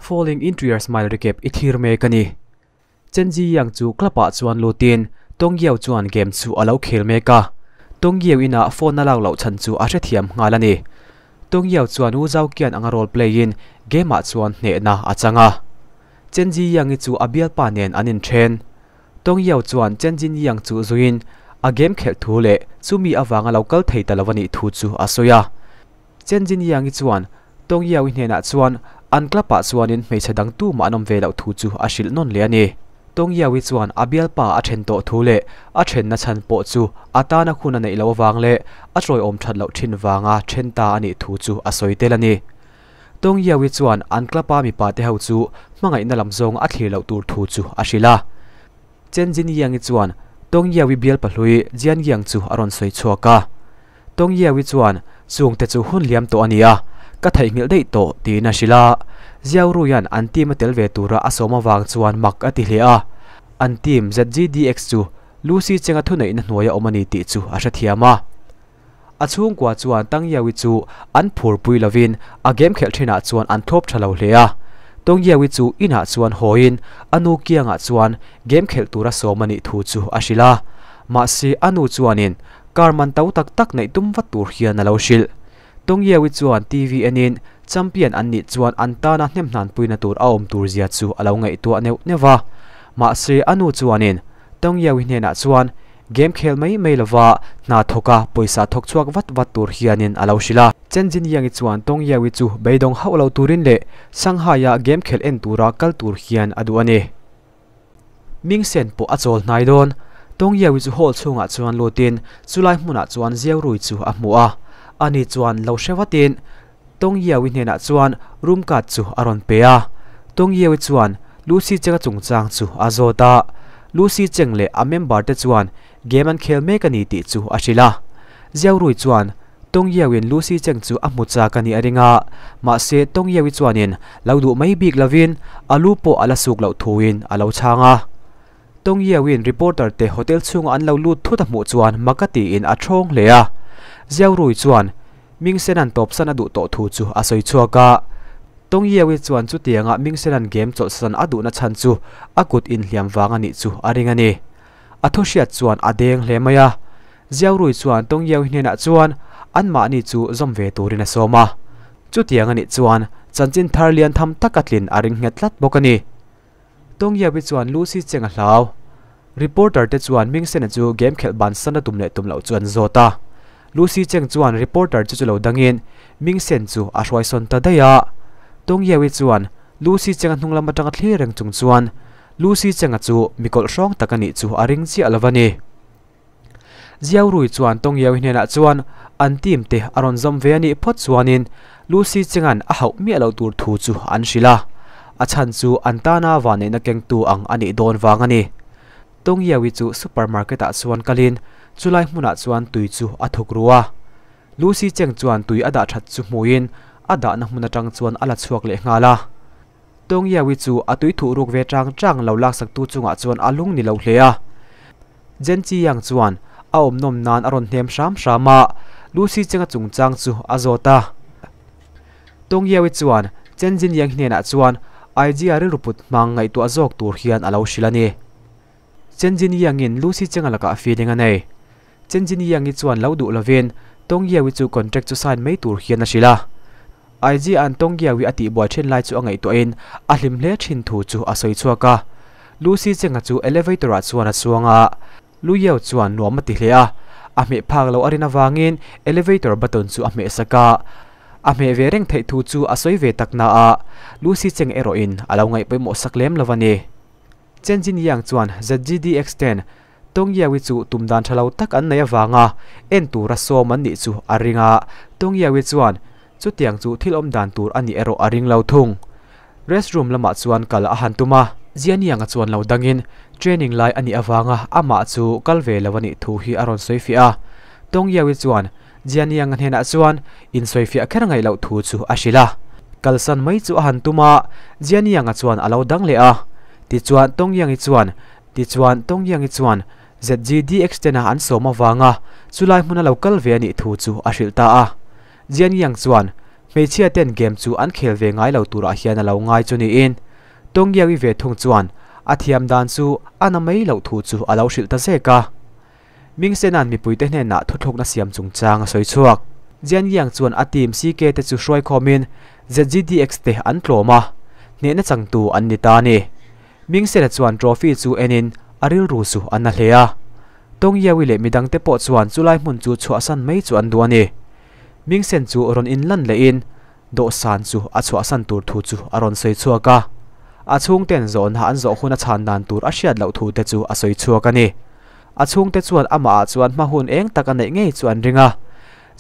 Falling into your smile recap i thlir mek a ni. Chen Ji Yang chu club ah chuan lutin Tong Yao chuan game chu a lo khel mek a. Tong Yao ina phone a lak loh chhan chu a hrethiam nghal a ni. Tong Yao chuan U Zau Kian anga role play in game ah chuan hnehna a chang a. Chen Ji Yang-i chu a bialpa nen an inthen. Tong Yao chuan Chen Jin Yang chu zuiin a game khelh thu leh chumi avanga lo kal thei ta lo a nih thu chu a sawi a. Chen Jin Yang-i chuan Tong Yao-i hnenah chuan an club ah chuanin hmeichhe dang tumah an awm ve loh thu chu a hrilh nawn leh a ni. Tong Yao-i chuan a bialpa a then tawh thu leh a thenna chhan pawh chu a tana hun a neih loh avang leh a tawiawm that loh thin vanga then ta a nih thu chu a sawi tel a ni. Tong Yao-i chuan an club-a mipa te ho chu hmangaihna lam zawng a thlir loh tur thu chu a hrilh a. Chen Jin Yang-i chuan Tong Yao-i bialpa hlui Jian Yang chu a rawn sawi chhuak a. Tong Yao-i chuan chungte chu hun liam tawh a ni a, ka theihnghilh daih tawh tiin a hrilh a. Xiao Ruian an team a tel ve tura a sawm avang chuan mak a ti hle a. An team ZGDX chu Lucy Cheng-a thuneihna hnuaia awm a ni tih chu a hrethiam a. A chhungkua chuan Tang Yawi chu an phurpui lovin a game khelh thinah chuan an thlawp tha lo hle a. Tong Yawi chu inah chuan hawiin a nu kiangah chuan game khelh tura sawm a nih thu chu a hrilh a. Mahse a nu chuanin car man to tak tak neih tum vat tur hian a lo hrilh. Tong Yawi chuan TV enin champion an nih chuan an tana hnemhnanpuina tur a awm tur zia chu a lo ngaihtuah neuh neuh va. Mahse a nu chuanin Tong Yawi hnenah chuan Game khel mai mai lova hna thawk a pawisa thawk chhuak vat vat tur hianin a lo hrilh a. Chen Jin Yang-i chuan Tong Yao-i chu beidawng hauh lo turin leh Shanghai-a game khelh en tura kal tur hian a duh a ni. Ming Sen pawh a chawl hnai dawn. Tong Yao-i chu hall chhungah chuan lutin chulai hmunah chuan Ziau Rui chu a hmu a. Ani chuan lo hre vatin Tong Yao-i hnenah chuan room card chu a rawn pe a. Tong Yao-i chuan Lucy Cheng-a chungchang chu a zawt a. Lucy Cheng leh a member te chuan game an khel mek a ni tih chu a hrilh a. Ziau Rui chuan Tong Yao-in Lucy Cheng chu a hmu chak a nih a ring a, mahse Tong Yao-i chuanin lo duh mai bik lovin a lu pawh a la suk loh thuin a lo chhang a. Tong Yao-in reporter te hotel chhunga an lo lut thut a hmuh chuan mak a tiin a thawng hle a. Ziau Rui chuan Ming Senan tawpsan a duh tawh thu chu a sawi chhuak a. Tong Yewi chuan chutianga Ming Senan game chawlhsan a duhna chhan chu a kut inhliam vang a nih chu a ring a ni. A thu hriat chuan a deng hle mai a. Ziau Rui chuan Tong Yewi hnenah chuan anmahni chu zawm ve turin a sawm a. Chutiang a nih chuan chanchin thar lian tham taka tlin a ring nghet tlat bawk a ni. Tong Yewi chuan Lucy Cheng a hlau. Reporter te chuan Ming Sena chu game khelh ban san a tum leh tum loh chu an zawt a. Lucy Cheng chuan reporter chu chu lo dangin Ming Sen chu a hruai sawn ta daih a. Tong Yewi chuan Lucy Cheng a hnung lam atanga thlir reng chung chuan Lucy Cheng a chu mikawlh hrawng tak a nih chu a ring chiah lo a ni. Ziau Rui chuan Tong Yewi hnenah chuan an team te a rawn zawm ve a nih phawt chuanin Lucy Cheng-a'n a hauh miah loh tur thu chu an hrilh a, a chhan chu an tana vanneihna kengtu ang a nih dawn vang a ni. Tong Yewi chu supermarket-ah chuan kalin chulai hmunah chuan tui chu a thuk ru a. Lucy Cheng chuan tui a dah that chu hmuin a dahna hmun atang chuan a la chhuak leh nghal a. Tong Yewi chu a tui thuh ruk ve chang chang lo laksaktu chungah chuan a lung ni lo hle a. Jen Chi Yang chuan a awm nawm nan a rawn hnem hram hram a, Lucy Cheng-a chungchang chu a zawt a. Tong Yewi chuan Chen Jin Yang hnenah chuan IG-a rilru put hmang ngaihtuah zawk tur hian a lo hrilh a ni. Chen Jin Yang-in Lucy Cheng-a lakah feeling a nei. Chen Jin Yang-i chuan lo duh lovin Tong Yewi chu contract chu sign mai tur hian a hrilh a. IG-a'n Tong Yewi a tihbuai thin lai chu a ngaihtuahin a hlim hle thin thu chu a sawi chhuak a. Lucy Cheng-a chu elevator-ah chuan a chuang a, Lu Yeo chuan nuam a ti hle a. A hmeh phak loh a rin avangin elevator button chu a hmeh sak a. A hmeh ve reng theih thu chu a sawi ve tak na a, Lucy Cheng erawhin a lo ngaih pawimawh sak lem lo a ni. Chen Jin Yang chuan ZGDX ten Tong Yawi chu tum dan tha lo tak an nei avanga en tura sawm an nih chu a ring a, Tong Yawi chuan chutiang chu thil awm dan tur a nih erawh a ring lo thung. Restroom lamah chuan kal a han tum a, Jian Yang-a chuan lo dangin training lai a nih avanga amah chu kal ve lo a nih thu hi a rawn sawi fiah a. Tong Yawi chuan Jian Yang-a hnenah chuan insawifiah kher ngaih loh thu chu a hrilh a. Kalsan mai chu a han tum a, Jian Yang-a chuan a lo dang leh a. Tichuan Tong Yang-i chuan Tichuan, Tong Yang-i chuan ZGDX tena an sawm avanga chulai hmuna lo kal ve a nih thu chu a hrilh ta a. Jian Yang chuan Hmeichhia ten game chu an khel ve ngai lo turah hian a lo ngai chu niin Tawng Yaui ve thung chuan a thiam dan chu a na mai loh thu chu a lo hrilh ta zek a. Ming Sena'n mipuite hnenah thuthlukna siam chungchang a sawi chhuak. Jian Yang chuan a team CK te chu hruai khawmin ZGDX te an tlawm a, hnehna changtu an ni ta a ni. Ming Sena chuan trophy chu enin a rilru chu a na hle a. Tawng Yaui leh midangte pawh chuan chulai hmun chu chhuahsan mai chu an duh a ni. Ming Sen chu rawn inlan lehin Dawhsan chu a chhuahsan tur thu chu a rawn sawi chhuak a, a chhungten zawhna an zawh hun a chhan dan tur a hriat loh thu te chu a sawi chhuak a ni. A chhungte chuan amah ah chuan hma hun eng tak a neih ngei chu an ring a,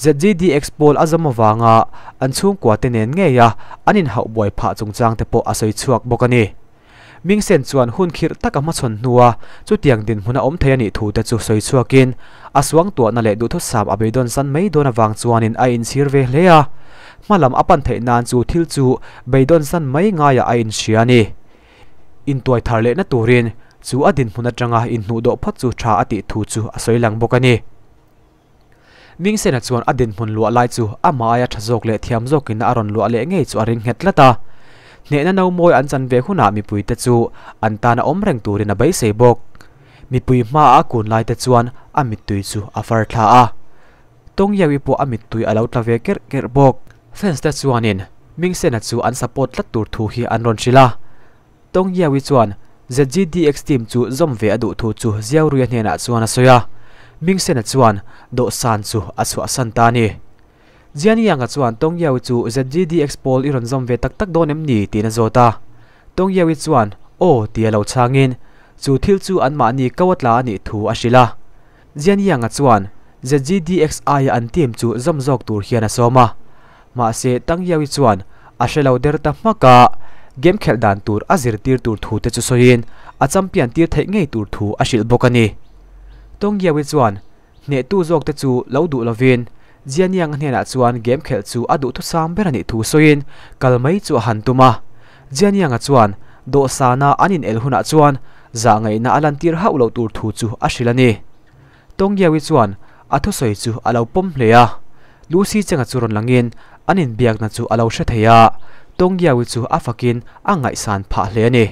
ZGDX pawl a zawm avanga an chhungkua te nen ngei a an inhauh buai phah chungchang te pawh a sawi chhuak bawk a ni. Mingsen chuan hun khirh tak a hmachhawn hnua chutiang dinhmun a awm thei a nih thu te chu sawi chhuakin a suangtuahna leh duhthusam a beidawn san mai dawn avang chuanin a inchhir ve hle a, hmalam a pan theih nan chu thil chu beidawn san mai ngaiah a inhria a ni. Intuai thar lehna turin chu a dinhmun atanga inhnuhdawh phawt chu tha a tih thu chu a sawi lang bawk a ni. Mingsena chuan a dinhmun luah lai chu amah aia tha zawk leh thiam zawkin a rawn luah leh ngei chu a ring nghet tlat a. Hnehna no mawi an chan ve hunah mipuite chu an tan a awm reng turin a beisei bawk. Mipui hmaah a kun laite chuan a mittui chu a far thla a. Tawng Yaui pawh a mittui a lo tla ve kerh kerh bawk. Fans te chuanin Mingsena chu an support tlat tur thu hi an rawn hrilh a. Tawng Yaui chuan ZGDX team chu zawm ve a duh thu chu Ziauruia hnenah chuan a sawi a, Mingsena chuan dawhsan chu a chhuahsan ta a ni. Jian Yang-a chuan Tawng Yaui chu ZGDX pawl i rawn zawm ve tak tak dawn em ni? tiin a zawt a. Tawng Yaui chuan aw tia lo chhangin chu thil chu anmahni ko a tla a nih thu a hrilh a. Jian Yang-a chuan ZGDX aia an team chu zawm zawk tur hian a sawm a. Mahse, Tang Yaui chuan a hre lo der ta hmak a, game khelh dan tur a zirtir tur thu te chu sawiin a champion tir theih ngei tur thu a hrilh bawk a ni. Tong Yaui chuan hnehtu zawk te chu lo duh lovin Jian Yang hnenah chuan game khelh chu a duhthusam ber a nih thu sawiin kal mai chu a han tum a. Jian Yang-a chuan dawhsana an inel hunah chuan zahngaihna a lantir hauh loh tur thu chu a hrilh a ni. Tong Yaui chuan a thusawi chu a lo pawm hle a, Lucy Cheng-a chu rawn langin an inbiakna chu a lo hre thei a, Tong Yaui chu a fakin a ngaihsan phah hle a ni.